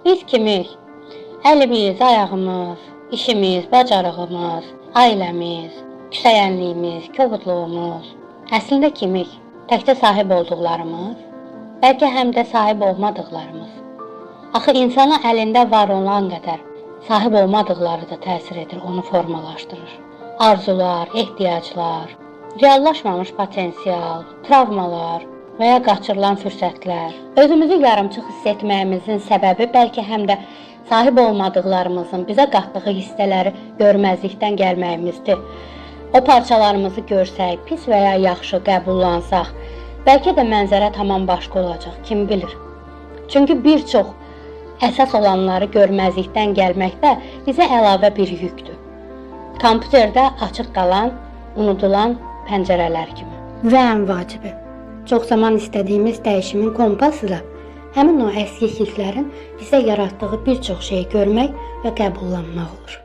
Biz kimik? Əlimiz, ayağımız, işimiz, bacarığımız, ailəmiz, küsəyənliyimiz, kobudluğumuz. Əslində kimik? Təkcə sahib olduqlarımız, bəlkə həm də sahib olmadıqlarımız. Axı insana əlində var olan qədər sahib olmadıqları da təsir edir, onu formalaşdırır. Arzular, ehtiyaclar, reallaşmamış potensial, travmalar və ya qaçırılan fürsətlər. Özümüzü yarımçıq hiss etməyimizin səbəbi bəlkə həm də sahib olmadıqlarımızın bizə qatdığı hissələri görməzlikdən gəlməyimizdir. O parçalarımızı görsək, pis və ya yaxşı qəbullansaq, bəlkə də mənzərə tamam başqa olacaq, kim bilir. Çünki bir çox əsas olanları görməzlikdən gəlmək də bizə əlavə bir yükdür. Kompüterdə açıq qalan, unudulan pəncərələr kimi. Və ən vacibi, çox zaman istədiyimiz dəyişimin kompası da həmin o əskikliklərin bizə yaratdığı bir çox şeyi görmək və qəbullanmaq olur.